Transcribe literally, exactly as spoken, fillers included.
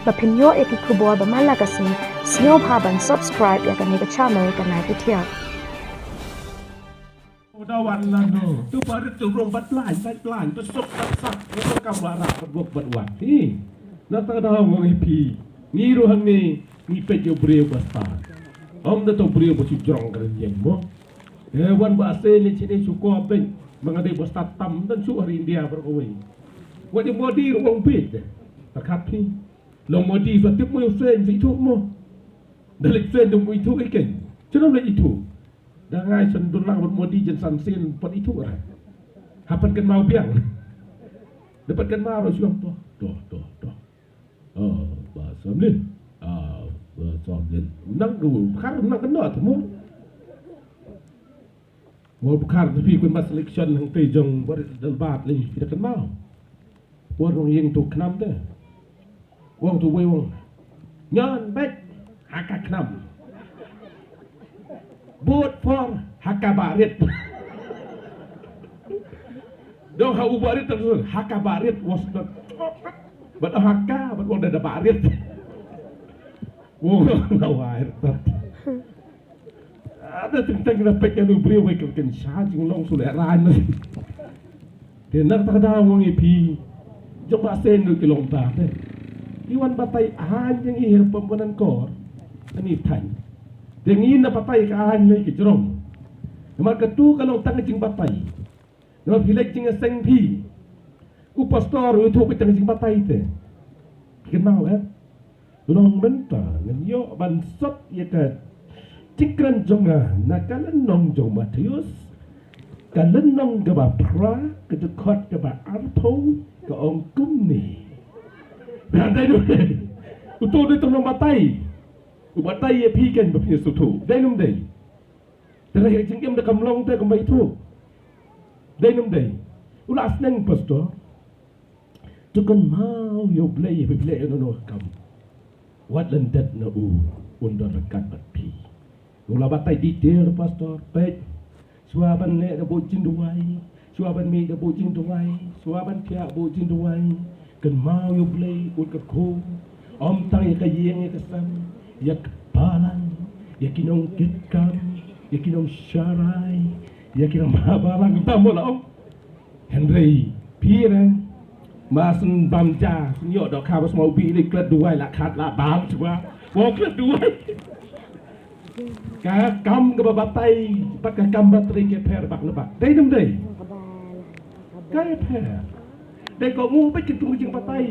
Ba phin ïoh ïa ki khubor ba man la ka sngi, sngewbha ban subscribe ïa kane ka channel ka Nai Pyrthiaw. Uda wan la no. Tu barit tu rong bat lai, bat lai, tu sok bat sak, tu kam ba rak bat wok bat wat. Hi. Na ta da ngong hi phi. Ngi ruh hangne, ngi peit ïa u briew ba stad. Ym da to briew ba shu jrong ka rynïeng mo. Eh, wan ba se ne chine shu ko peit. Ma nga dei ba stad tam, dan shu ha ri India baroh kawei. Wat ïa Modi ruh ong beit. Ta khat phi. Long Modi sa tip mo ïa u seng sa ithuh mo. Da leit seng da mo ithuh i keng. Chano leit ithuh. Da ngai san dun lang bad Modi jan san sien pat ithuh ra. Hapan kan mau biang. Dapat kan mau shuang toh, toh, toh, toh. Ah, ba samlin. Ah, ba samlin. Nang du, khar nang kena tu mo. Mo bukhar tu phi kun ba selection hang te jong barit dalbat lei phi da kan mau. Por nong ïeng tu khnam te. Wong tu wei wong. Ngan bek ha ka khnam. Vote for ha ka barit. Dong ha u barit terus ha ka barit was not. But ha ka, but wong da barit. Wong da barit. Ada teng teng kena pek ïa u briew wei kyrkan sha jinglong sule ran. Te na kata ka daw ngong ïa phi. Jong ba sen du ki long ta te. Ki wan batai ain jong i ha pynpanan kor. Ani thaiñ. Te ngi na batai ka ain lei ki jrong. Namar katu ka long tang jingbatai. Namar phi leit jingïaseng phi. U pastor u ithuh beit tang jingbatai te. Phi kynmaw eh. Long mynta ngan ïoh ban sot ïa ka jingkren jong nga na ka lynnong jong Mathaios, ka lynnong kaba phra, ka dkhot kaba arphew, ka ong kumne. Dei ne? Uto dei tang long batai. U batai ïa phi kan ba phi sngewthuh. Dei ne ym dei? Te leh ka jingim da kam long te kam ba ithuh. Dei ne ym dei? U la sneng pastor. To kynmaw ïa U Blei, ïa U Blei ïa no no kam. Wat lyndet na u, un don ryngkat bad phi. U la batai detail pastor, peit. Shuwa ban leh da buh jingduwai, shuwa ban mih da buh jingduwai, shuwa ban thiah buh jingduwai. Kynmaw ïa U Blei, un kyrkhu. Ym tang ïa ka ïing ïa ka sem, ïa ka balang, ïa ki nongkitkam, ïa ki nongsharai, ïa ki nongbalang, tam mo la ong. Hynrei phi re, ma syn bam ja, syn ïoh dohkha ba smaw bih lei klet duwai la khat la bam shuwa. Mo klet duwai. Ka kam kaba batai bad ka kam ba trei ka pher bak na bak. Dei ne ym dei? Ka pher. Dei ko ngu bad ki tu jingbatai.